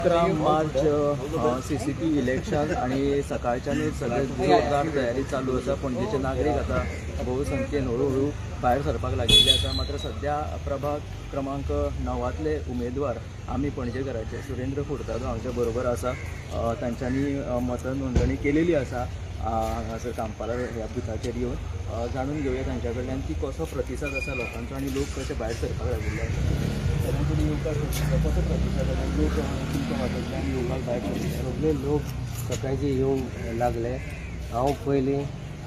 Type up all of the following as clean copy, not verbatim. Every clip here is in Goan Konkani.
11 मार्च CCP इलेक्शन आणि सकाळच्यानूच सगळे जोरदार तयारी चालू आसा. पणजेचे नागरीक आतां बहुसंख्येन हळू भायर सरपाक लागिल्ले आसा. मात्र सद्या प्रभाग क्रमांक 9तले उमेदवार आमी पणजेकाराचे सुरेंद्र फुर्तादो आमच्या बरोबर आसा. तांच्यांनी मत नोंदणी केलेली आसा हांगासर कांपाला ह्या बुथाचेर येवन. जाणून घेवया तांच्या कडल्यान की कसो प्रतिसाद आसा लोकांचो आनी लोक कशे भायर सरपाक लागिल्ले आसा. सगळ्यांकडे येवकार कसो प्रतिसाद आसा, लोक तुमच्या वाटेंतल्यान येवपाक भायर सरले? सगळे लोक सकाळचे येवंक लागले. हांव पयलीं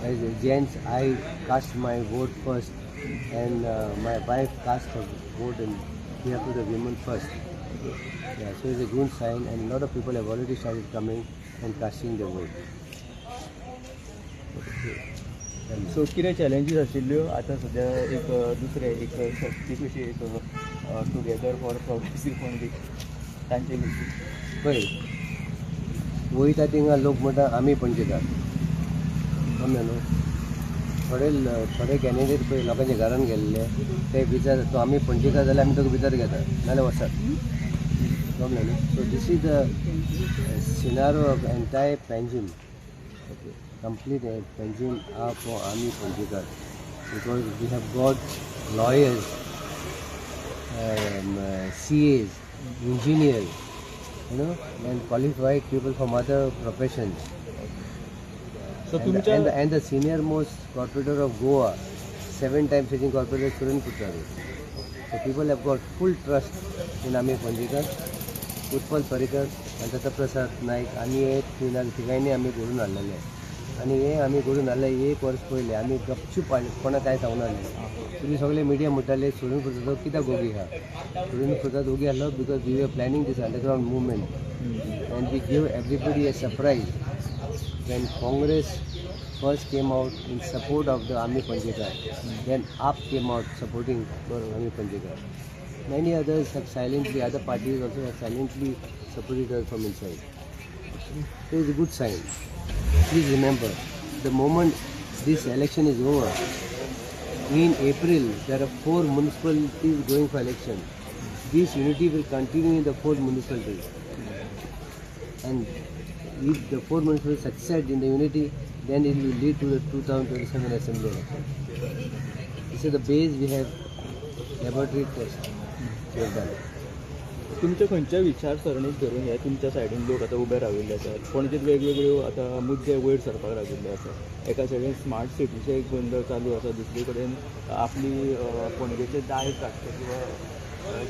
as a gents I cast my vote first and my wife cast her vote and we have to the women first. Yeah, so it's a good sign and lot of people have already started coming and casting the vote. So कितें चॅलेंजीस आशिल्ल्यो आतां सद्या एक दुसरें एक शक्ती कशी एक टुगेदर फॉर प्रोग्रेसीव पणजी तांचे विशीं? पळय वयता थिंगा लोक म्हणटा आमी पणजेकार, आमी न्हू. थोडे थोडे कॅन्डिडेट पळय लोकांच्या घरान गेल्ले ते विचार तो आमी पणजेकार जाल्यार आमी तुका भितर घेता नाल्यार वचात, कळ्ळें न्हू. So this is the scenario of entire Panjim, complete Panjim are for Aami Panjikar because we have got lawyers, CAs, engineers, you know, and qualified people from other professions. So and the senior most corporator of Goa, 7 times sitting corporator Suren Furtado. So people have got full trust in Aami Panjikar, Utpal Parrikar आनी दत्तप्रसाद नायक. आमी हे तिगांनी आमी घडून हाडलेले आनी हे आमी घडून हाडले एक वर्स पयलें. आमी गपचूप कोणा कांय सांगनासले. तुमी सगळे मिडिया म्हणटाले सुरेन फुर्तादो कित्याक ओगी आहा. सुरेन फुर्तादो ओगी आसलो because we are planning this underground movement and we give everybody a surprise. When Congress first came out in support of the Aami Panjikar, then AAP came out supporting Aami Panjikar. Many others have silently, other parties also have silently supported us from inside. So it's a good sign. Please remember, the moment this election is over, in April there are 4 municipalities going for election. This unity will continue in the 4 municipalities. And if the 4 municipalities succeed in the unity, then it will lead to the 2027 assembly election. This is the base we have laboratory test we have done. तुमच्या खंयच्या विचारसरणीक धरून हे तुमच्या सायडीन लोक आतां उबे राविल्ले आसात? पणजेंत वेगवेगळ्यो आतां मुद्दे वयर सरपाक लागिल्ले आसा. एका सायडीन स्मार्ट सिटीचें एक गोंदळ चालू आसा, दुसरे कडेन आपली पणजेचें दायज राखचें किंवा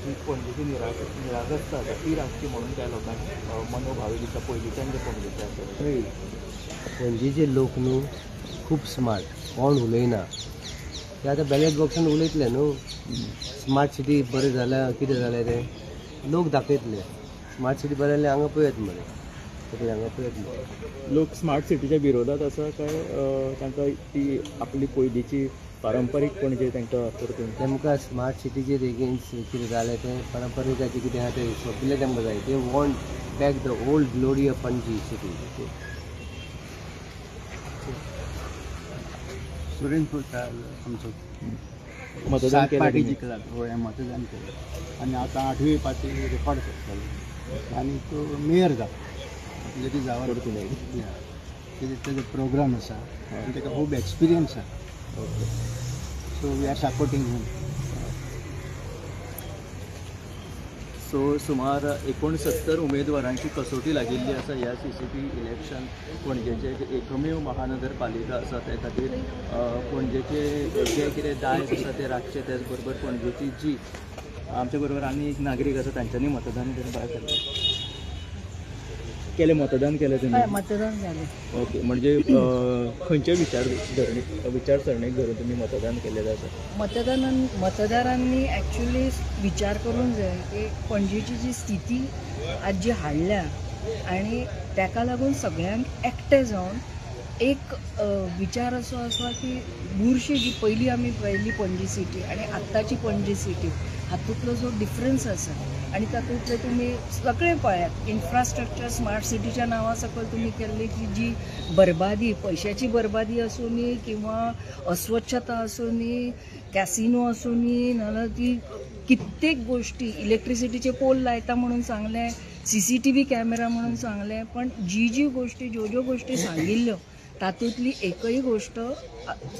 जी पणजेची निरागसता आसा ती राखची म्हणून त्या लोकांक मनोभावी दिसता पयलींच्यान जे पणजेचे आसा. पणजेचे लोक न्हू खूब स्मार्ट, कोण उलयना. ते आतां बॅलेट बॉक्सान उलयतले न्हू, स्मार्ट सिटी बरें जाल्यार कितें जालें तें लोक दाखयतले. स्मार्ट सिटी बरें जाल्यार हांगा पळयात मरे, सगळे हांगा पळयात मरे. लोक स्मार्ट सिटीच्या विरोधात आसा काय तांकां ती आपली पयलींची पारंपारीक पणजे तांकां परतून? तेमकां स्मार्ट सिटीचेर एगेन्स्ट कितें जालें तें पारंपारीकाचें कितें आहा तें सोंपिल्लें तेमकां जाय. They want back the old glory of Panaji city. Suren Furtado आमचो मतदान 7 पार्टी जिखला, हय मतदान केलें आनी आतां 8वी पार्टी रेकॉर्ड करतलो आनी तो मेयर जाता म्हणजे ती जावं तेजो प्रोग्राम आसा आनी ताका खूब एक्सपिरियन्स आसा. So we are supporting him. So सुमार 69 उमेदवारांची कसोटी लागिल्ली आसा ह्या CCP election. पणजेचे जे एकमेव महानगरपालिका आसा ते खातीर पणजेचे जे कितें दायज आसा तें राखचें, त्याच बरोबर पणजेची जी आमच्या बरोबर आनी एक नागरीक आसा तांच्यांनी मतदान करून भायर सरलें. केलें मतदान केलें तुमी? मतदान जालें. ओके, म्हणजे खंयचे विचारसरणीक धरून तुमी मतदान केलें आसा? मतदारांनी ॲक्च्युली विचार करूंक जाय की पणजेची जी स्थिती आज जी हाडल्या आनी ताका लागून सगळ्यांक एकटे जावन एक विचार असो आसा की बुरशी जी पयलीं आमी पळयल्ली पणजी सिटी आनी आत्ताची पणजी सिटी हातूंतलो जो डिफरन्स आसा आनी तातूंतले तुमी सगळें पळयात, इन्फ्रास्ट्रक्चर स्मार्ट सिटीच्या नांवा सकयल तुमी केल्ली की जी बरबादी, पयशाची बरबादी आसूं किंवा अस्वच्छता आसूं, कॅसिनो आसूं, नाजाल्यार ती कित्येक गोष्टी, इलेक्ट्रिसिटीचे पोल लायता म्हणून सांगलें, CCTV camera म्हणून सांगलें, पण जी जी गोष्टी ज्यो ज्यो गोष्टी सांगिल्ल्यो तातूंतली एकय गोष्ट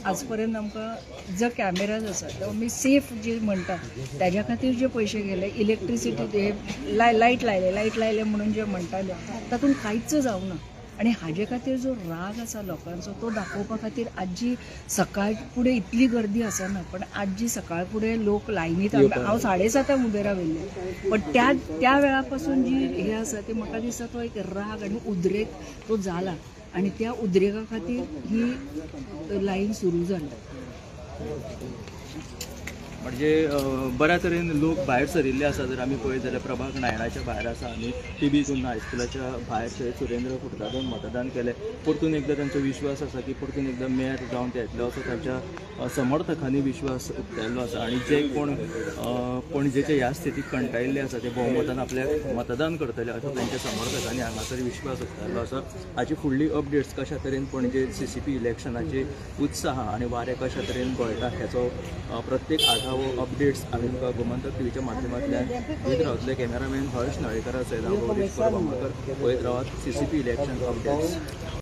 आजपर्यंत आमकां जो कॅमेराज आसा तो आमी सेफ जे म्हणटा ताज्या खातीर जे पयशे गेले, इलेक्ट्रिसिटी हे लायट लायले, लायट लायले म्हणून जे म्हणटाले तातूंत कांयच जावना. आनी हाजे खातीर जो राग आसा लोकांचो तो दाखोवपा खातीर आजी सकाळ फुडें इतली गर्दी आसना, पण आजी सकाळ फुडें लोक लायनीत, हांव 7:30 उबें राविल्लें, पण त्या त्या वेळा पासून जी हे आसा ती म्हाका दिसता तो एक राग आनी उद्रेक तो जाला आनी त्या उद्रेका खातीर ही लायन सुरू जाली. म्हणजे बऱ्या तरेन लोक भायर सरिल्ले आसा. जर आमी पळयत जाल्यार प्रभाग 9च्या भायर आसा आनी टीबी कुन्हा हायस्कुलाच्या भायर थंय सुरेंद्र फुर्तादोन मतदान केलें. परतून एकदां तांचो विश्वास आसा की परतून एकदां मेयर जावन ते येतले असो तांच्या समर्थकांनी विश्वास उक्तायल्लो आसा. आनी जे कोण पणजेचे ह्या स्थितीक कंटाळिल्ले आसा ते भोवमतान आपल्याक मतदान करतले असो तांच्या समर्थकांनी हांगासर विश्वास उक्तायल्लो आसा. हाची फुडली अपडेट्स कशा तरेन पणजे CCP इलेक्शनाचे उत्साह आनी वारें कशा तरेन गळटा हेचो प्रत्येक आढावो अपडेट्स आमी तुमकां गोमंतक टीव्हीच्या माध्यमांतल्यान दीत रावतले. कॅमेरामॅन हर्ष नळेकरा सयत हांव गौरीश परब, पळयत रावात CCP election updates.